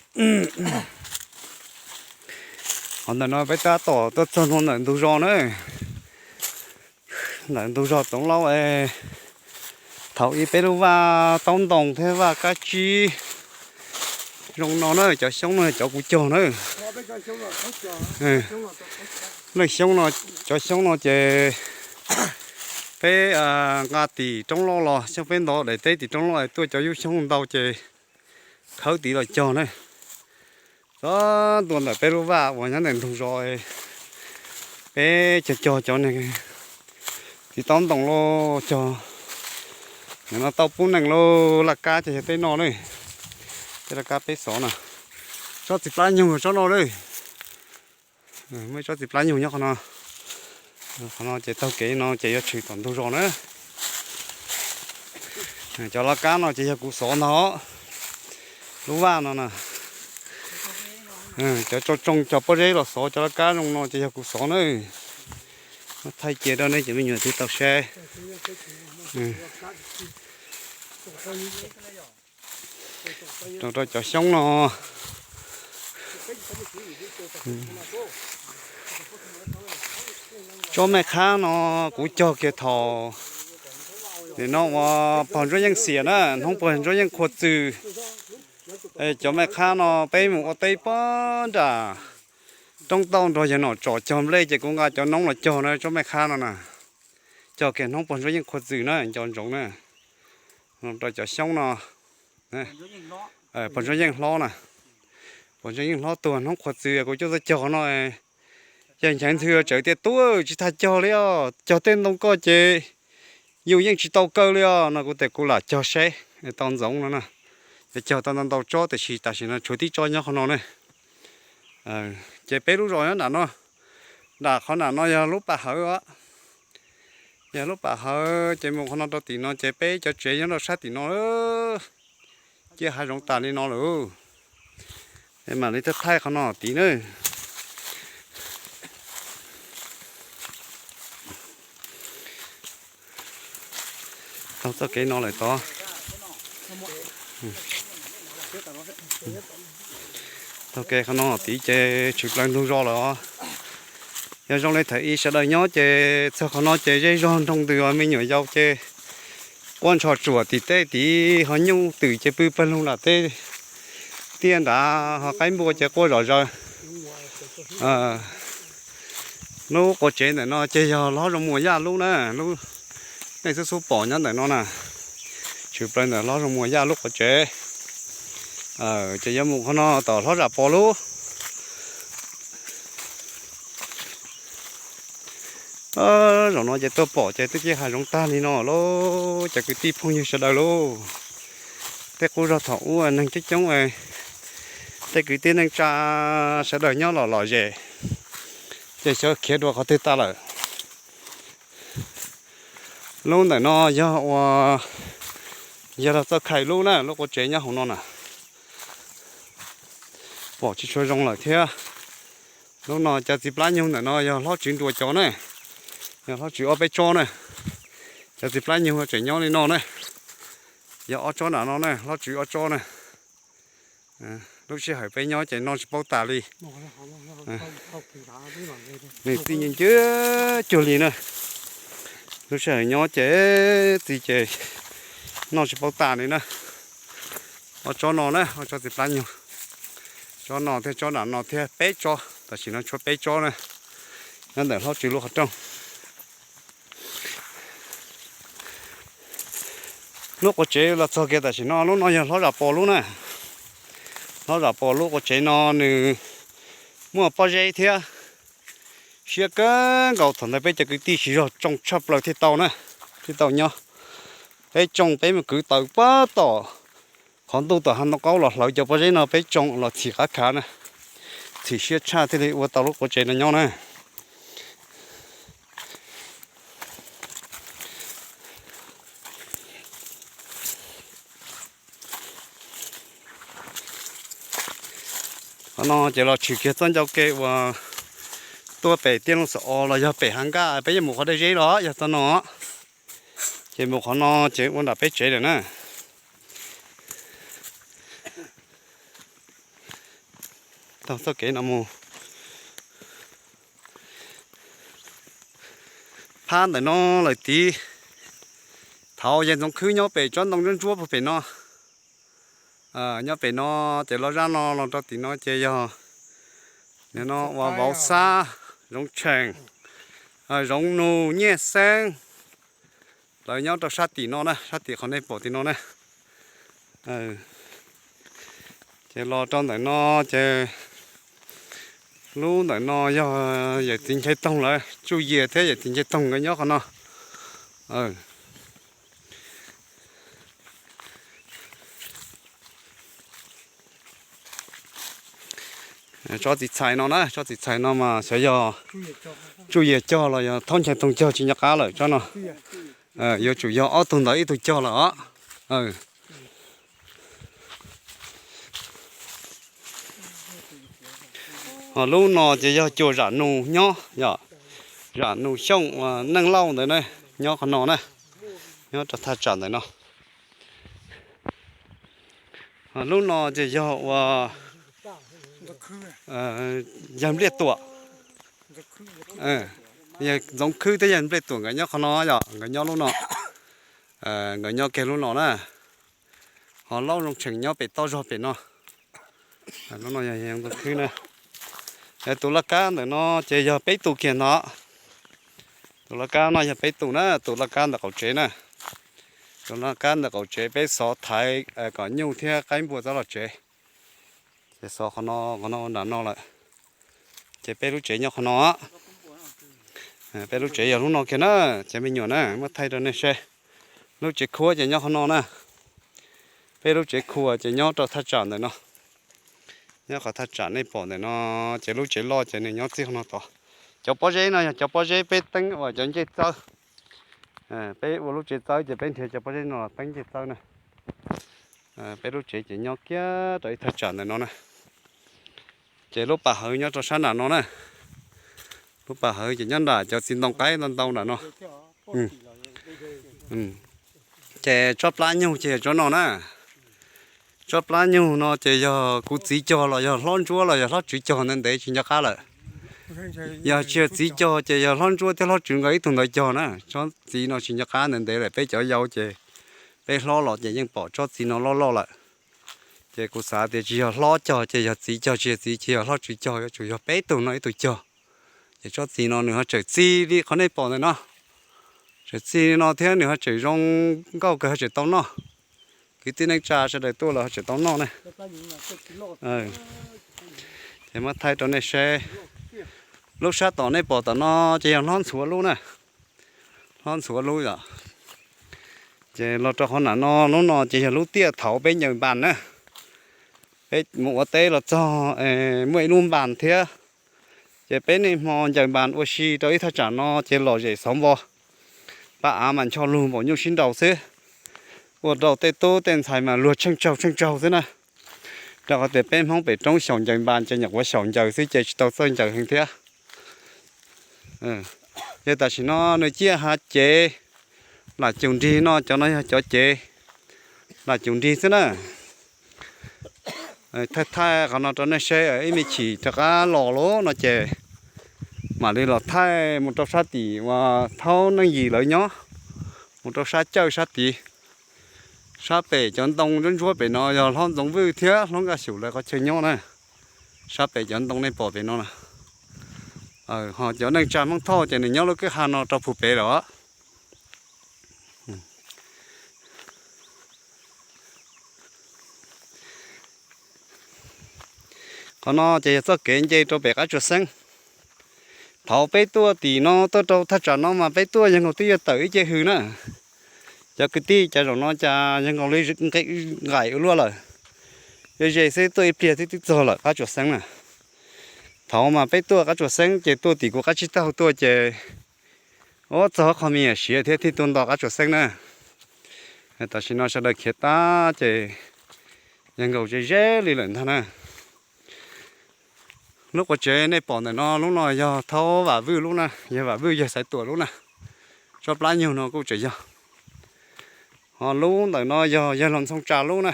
Qhov ntawm no peb tab tom tuaj txog no ntawm ntug zos na. Ntawm ntug zos Toov Lauj es thaum ub peb lub vaj taub ntoos thiab vaj kab tsib zoo no na, cov xyoob no cov kuv cog na. Leej xyoob no, cov xyoob no ces peb nqa tim roob loj los, xyoob peb ntov daim teb tim roob loj tuaj cov yub xyoob ntau ces khawb tid los cog na. Txog ntua ntawm peb lub vaj uas nyob ntawm ntug zos, peb cog cog cov niag txiv taub ntoos los cog, nim no tau pub neeg lauj. Laj kab ces yog tej no na, tej laj kab peb xov na. Tsob txiv plab nyug tsob no na. Muaj ib tsob txiv plab nyug nyob qhov no. Qhov no ces taug kev no ces yuav tshwm tom ntug zos na. Cov laj kab no ces yog kuv xov ntag. Lub vaj no na, cov tsoo tsoo cov pob zeb los xov cov laj kab zoo no ces yog kuv xov na. Muab thaij cia rau nej cov me nyuam twg tau saib. Rau rau cov xyoob no. Tsob mej qhab no kuv cog kiag thaum nim no uas pog Ntsuab Yeej xiam na, hnub pog Ntsuab Yeej qhua txws. Cov mej qhab no peb mus ua teb pob nram roob tauj nrog yawg Nom Tsom cog nplej ces kuv nqa cov noob los cog na, tsob mej qhab no na. Cog kiag hnub pog Ntsuab Yeej qhua txws na, nco ntsoov na. Rau cov xyoob no, pog Ntsuab Yeej hlob na, pog Ntsuab Yeej hlob tuag hnub qhua txws kuv coj tuaj cog no. Yawg Ncheev Ntxhw txawm tias tub tsis tas cog li os, cog tej ntoo koj ces yus yeej tsis tau kaw li os no, kuv tias kuv lam cog seb tau ntxoov no na. Cog tau ntau ntau tsob tiam sis tam sim no tshuav tib tsob nyob qhov no ne. Ces peb lub zos nyob nram no, nram qhov nram no yog lub pas hawv os. Yog lub pas hawv ces mus qhov no rau tim no ces peb cov tsev nyob rau sab tim no. Ciaj hav zoov tas li no lawm. Mam li thaij qhov no tid na. Taug txoj kev no lawm tod. Taug kev qhov no tid ces tshwm plaws ntug zos lawm os. Yog zoo li thaum ub sawv daws nyob ces txog qhov no ces zej zog nroo ntws os, me nyuam yaus ces quaj ntsho tsuam tim teb tid, ho nyuj twm ces pw pawg lug nram tej tiaj nrad, ho qaib npua ces quaj zom zaws. Lub quav tsev ntawm no ces yog Hlob Zoo Muas Yaj lub na, lub nej xub xub pom nyob ntawm no na. Tshwm plaws ntawm Hlob Zoo Muas Yaj lub quav tsev. Ces yuav mus qhov no tom Hlob Zam Pos lub. Zaum no ces tuaj pom ces twb ciaj hav zoov tag li no lauj, cov kwv tij phooj ywg sawv daws lauj. Tej qub zog thaum ub neeg coob coob, tej kwv tij neej tsa sawv daws nyob lom lom zem, ces xyov khiav dua qhov twg tag lawm. Lub ntawm no yog ua, yog los txoj khais lub na, lub quav tsev nyob hauv no na. Pom tsis tshua zoo lawm thiab. Lub no cov txiv plab nyug ntawm no yog Hlob Tswv Nruas cov na, yog Hlob Tswv ob peb tsob na. Cov txiv plab nyug tseem nyob li no na, yog ob tsob nram no na, Hlob Tswv ob tsob na. Lub sij hawm peb nyob ces noj tsis paub tas li. Nws txij ncw ncwb cuag li na. Lub sij hawm nyob ces txi ces noj tsis paub tas li na. Ob tsob no na, ob tsob txiv plab nyug. Tsob no thiab tsob nram no thiab peb tsob, tam sim no tshuav peb tsob na, nyob ntawm Hlob Tswv lub qhov rooj. Lub quav tsev los txog kiag tam sim no, lub no yog Hlob Zam Pos lub na. Hlob Zam Pos lub quav tsev no nws muaj pob zeb thiab. Siab kawg nkaus thaum ntawd peb cov kwv tij siv zog tsoo tshaj plaws thiaj tau na, thiaj tau nyob. Peb tsoo peb mus kwv taws puag tom qhov ntuj tom hav ntoo qaub los hlawv cov pob zeb no peb tsoo los txhim qab khav na, txhim siab tshaj thiaj li ua tau lub quav tsev no nyob na. Qhov no ces los tshwm kiag txoj ncauj ke uas tuaj pem Tiaj Looj Xom Os los yog pem Hav Nkaj, peb yuav mus qhov dej zeb los yog txoj no. Ces mus qhov no ces ua nram peb tsev lawm na. taug txoj kev no mus. Phab ntawm no lawm tid. Thaud yawg Ntxoov Khwb nyob pem tsob ntoo ntsuab ntsuab puag pem no. Nyob pem no ces los zaj no los rau tim no ces yog no ua vauv Xab, Zoov Tsheem, Zoov Nug, Nyiaj Xeeb. Lawv nyob rau sab tim no na, sab tim qhov nej pom tim no na. Ces los rau ntawm no ces lub ntawm no yog yawm txiv Nchai Toog lawv, Tsuj Yias thiab yawm txiv Nchai Toog nkawd nyob qhov no. Tsob txiv txhais no na, tsob txiv txhais no mas xyov yog Tsuj Yias cog los yog Thaub Nchai Toog cog tsis nco qab lawm tsob no. Yuav tsum yog ob tug ntawd ib tug cog lawm os. Ho lub no ces yog cua Zam Nus nyob, yog Zam Nus Xyooj uas Neej Lauj ntawd na, nyob qhov no na, nyob rau thaj tsam ntawm no. Ho lub no ces yog ua yawg Npliaj Tuam, yawg Ntxoov Khwb thiab yawg Npliaj Tuam nkawd nyob qhov no yom, nkawd nyob lub no, nkawd nyob kiag lub no na. Ho Lauj Zoo Tsheem nyob pem toj zog pem no. Lub no yog yawg Ntxoov Khwb na. Tus laj kab ntawm no ces yog peb tus kiag no. Tus laj kab no yog peb tus na, tus laj kab ntawm qaum tsev na. Tus laj kab ntawm qaum tsev peb xov thaiv kom nyuj thiab qaib npua txhob los tsev. Ces xov qhov no, qhov no nram no lawm. Ces peb lub tsev nyob qhov no. Peb lub tsev yog lub no kiag na, cov me nyuam na, muab thaij rau nej saib. Lub tsev khuab ces nyob qhov no na. Peb lub tsev khuab ces nyob rau thaj tsam ntawm no. Nyob qhov thaj tsam nej pom ntawm no, ces lub tsev loj ces nws nyob txij qhov no tod. Cov pob zeb no yog cov pob zeb peb teeb uas cov ncej txawb. Peb ua lub tsev txawb ces peb nrhiav cov pob zeb no los teeb ncej txawb na. Peb lub tsev ces nyob kiag rau ib thaj tsam ntawm no na. Ces lub pas hawv nyob rau sab nram no na. Lub pas hawv ces nyob nram cov txiv ntoo qaib ntau ntau nram no. Ces tsob plab nyug ces yog tsob no na. Tsob plab nyug no ces yog kuv txiv cog los yog hlob ntsuab los yog hlob tswv cog ntev ntev tsis nco qab lawm. Yog tsis yog txiv cog ces yog hlob ntsuab thiab hlob tswv nkawd ib tug ntawd cog na. Tsob txiv no tsis nco qab ntev ntev lawm, peb cov yau ces peb hlob los ces yeej pom tsob txiv no loj loj lawm. Ces kuv xav tias tsis yog hlob cog ces yog txiv cog, tsis yog txiv ces yog hlob tswv cog, yuav tsum yog peb tug no ib tug cog. Ces tsob txiv no nws ho tseem txi li qhov nej pom ntawm no. Tseem txi li no thiab nws ho tseem zoo nkauj kawg, ho tseem tau noj. Kwv tij neej tsa sawv daws tuaj los ho tseem tau noj na. Ces muab thaij rau nej saib. Lub sab tom nej pom tom no ces yog hlob ntxhuav lub na. Hlob ntxhuav lub yom. Ces los rau qhov nram no, lub no ces yog lub tiaj thaud peb ncaws npas na. Peb mus ua teb los txog muaj ib lub npas thiab. Ces peb niaj hmo ncaws npas ua si rau ib thaj tsam no ces lom zem xov npo. Pab av mas ncho lug npaum nyuj sib nraus xwb. Ua rau tej tub tej ntxhais mas luag tsheej tsaug tsheej tsaug xwb na. Rau qhov tias peb Hmoob pem roob xyaum ncaws npas ces nyuam qhuav xyaum ncaws xwb ces tsis tau txawj ncaws heev thiab. Yog tam sim no nws ciaj hav cev, lam cum nrig no, cov no yog cov cev, lam cum nrig xwb na. Thaij thaij qhov no rau nej saib, ib me chim rov qab los lawm no ces mam li los thaij mus rau sab tim uas Thaub Neej Yim lawv nyob, mus rau sab cawj sab tid. Sab pem cov ntoo ntsuab ntsuab pem no yog hlob Ntxoov Vwj thiab hlob Nkaj Xyum lawv qhov chaw nyob na. Sab pem cov ntoo nej pom pem no na. Ho cov neej tsa Hmoob Thoj ces nws nyob lub kwj ha no rau puag pem lawm. Qhov no ces yog txoj kev nce rau pem qab tsuas xeeb. Thaud peb tuaj tim no tuaj rau thaj tsam no mas peb tuaj yawg nkaus twb yuav tawm ib ce hws na. Cov kwv tij, cas zaum no cas yawg nkaus li nqaim ua luaj lawm. Ze ze xwb, tuaj ib pliag twb twb txog lawm qab tsuas xeeb na. Thaud mas peb tuaj qab tsuas xeeb ces tuaj tim kuv qab tsib taug tuaj ces ua txog qhov me nyuam siav thiab thiaj tuaj nto qab tsuas xeeb na. Tam sim no sawv daws khiav tag ces yawg nkaus ze ze li lawm ntag na. Lub quav tsev nej pom ntawm no, lub no yog Thaub Vam Vwj lub na, yog Vam Vwj yawg Xaiv Tuam lub na. Tsob plab nyug no kuj tseem yog. Ho lub ntawm no yog yawg laus Ntxhoo Tsa lub na,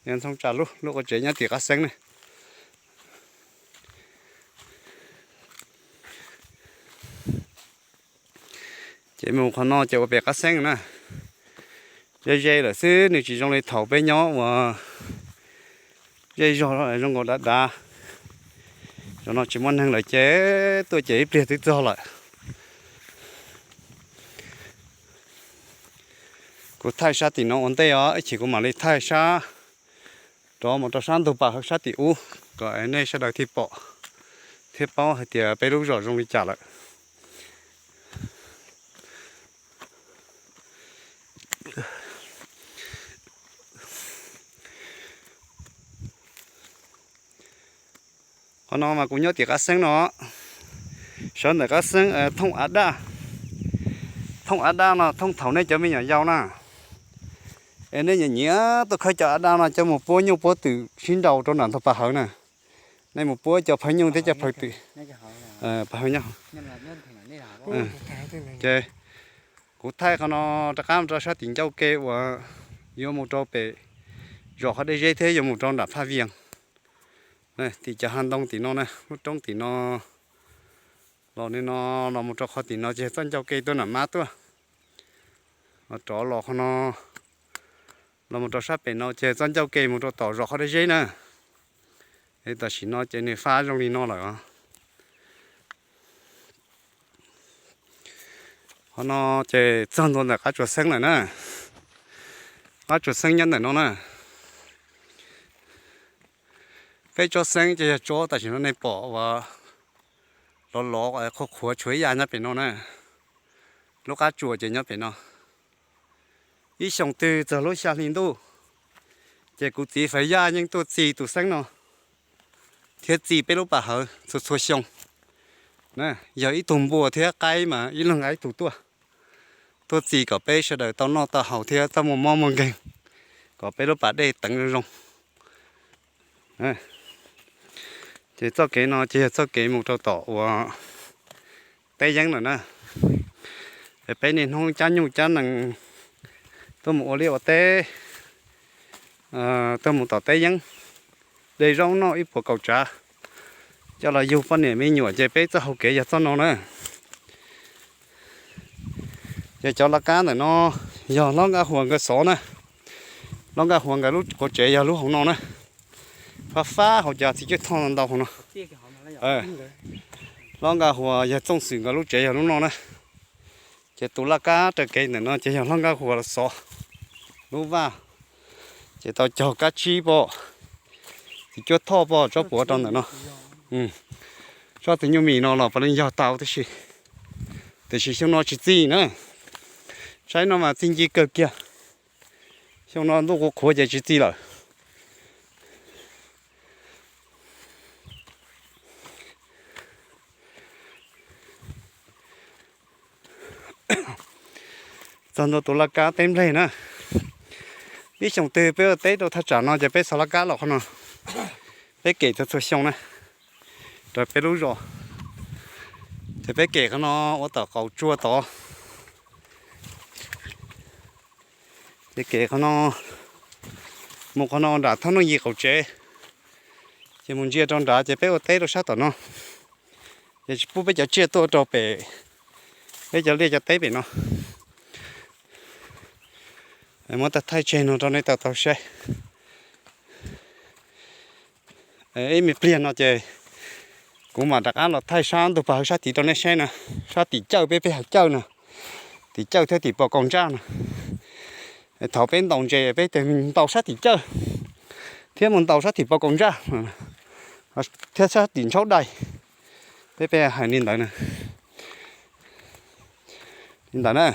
yawg Ntxhoo Tsa lub, lub quav tsev nyob tim qab xeeb na. Ces mus qhov no ces ua pem qab xeeb na. Ze ze lawm xwb, nws tsis zoo li thaum peb nyob uas zej zog zoo nkaus dav dav. Zaum no tsis muaj neeg lawm ces tuaj ces ib pliag twb txog lawm. Kuv thaij sab tim no ua ntej os, ib chim kuv mam li thaij sab rov mus rau sab ntug pas hauv sab tim ub kom nej sawv daws thiaj pom thiab paub hais tias peb lub zos zoo li cas lawm. Qhov no mas kuv nyob tim qab xeeb no, sawv ntawm qab xeeb thooj av daj. Thooj av daj no thooj thaum nej cov me nyuam yaus na, es nej nyiam nyiam tuaj khawb cov av daj no coj mus puab nyuj puab twm sib nraus rau nram ntug pas hawv na. Nej mus puab cov phawj nyuj thiab cov phawj twm. Ces kuv thaij qhov no rov qab mus rau sab tim ncauj ke uas yuav mus rau pem zos qhov dej zeb thiab yuav mus rau nram Phaj Vias. Tim cov hav ntoo tim no na, lub roob tim no los li no, los mus rau qhov tim no ces txoj ncauj ke tuaj nram mab tuaj. Los rov los qhov no, los mus rau sab pem no ces txoj ncauj ke mus rau tom zos qhov dej zeb na. Es tam sim no ces nws fab zoo li no lawm os. Qhov no ces txog ntua ntawm qab tsuas xeeb lawm na. Qab tsuas xeeb nyob ntawm no na. Peb tsob xeeb ces yog tsob tam sim no nej pom uas lov lov qhuav qhuav tshuav ib yam nyob pem no na. Lub qab tsuas ces nyob pem no. Ib xyoo twg txog lub xya hli ntuj, ces kuv txiv Faiv Yaj yeej tuaj txi tus xeeb no thiab txi peb lub pas hawv txhua txhua xyoo. Yog ib tug npua thiab qaib mas ib leeg nqa ib tug tuaj, tuaj txi kom peb sawv daws tau noj tau haus thiab txhob muaj mob muaj nkeeg, kom peb lub pas dej teev zoo zoo. Ces txoj kev no ces yog txoj kev mus rau tom uas teb yeeb lawm na. Es peb niaj hnub cab nyuj cab nees tuaj mus ua liaj ua teb, tuaj mus tom teb yeeb, de zaub noj ib puas kaum tsav, coj los yug poj niam me nyuam ces peb txoj hau kev yog txoj no na. Ces cov laj kab ntawm no yog hlob Nkaj Huas nkawd xov na. Hlob Nkaj Huas nkawd lub quav tsev yog lub hauv no na. Fab fab hauv cov txiv cuab thoj ntau hauv no. Hlob Nkaj Huas yawg Txooj Xwm nkawd lub tsev yog lub no na. Ces tus laj kab raws kev ntawm no ces yog hlob Nkaj Huas los xov lub vaj, ces tau cog kab tsib pom, txiv cuab thoj pom tsob puav rau ntawm no. Tsob txiv nyuj mis no los puav leej yog tau tib si, tiam sis xyoo no tsis txi na. Saib no mas txi nci kawg kiag. Xyoo no ntuj qhuav qhuav ces tsis txi lawm. Txog ntua tus laj kab teb nplej na. Ib xyoo twg peb ua teb rau thaj tsam no ces peb xov laj kab los qhov no, peb kem txhua txhua xyoo na, rau peb lub zos. Ces peb kem qhov no ua tom qaum tsua tod. Ces kem qhov no mus qhov no nram Thab Nuj Yim qaum tsev, ces mus ntsia rau nrad ces peb ua teb rau sab tom no. Ces tsis pub peb cov tsiaj tuaj rau pem peb cov liaj cov teb pem no. Muab tag thaij tseg no rau nej tau tau saib. Ib me pliag no ces kuv mam rov qab los thaij sab ntug pas hauv sab tid rau nej saib na. Sab tim cawj peb peb hais cawj na, tim cawj thiab tim pos kaus ntsaj na. Thaum peb ntaus ntses peb tes ntaus sab tim cawj thiab mus ntaus sab tim pos kaus ntsaj thiab sab tim ntshaub dais. Peb peb hais li ntawd na. Li ntawd na.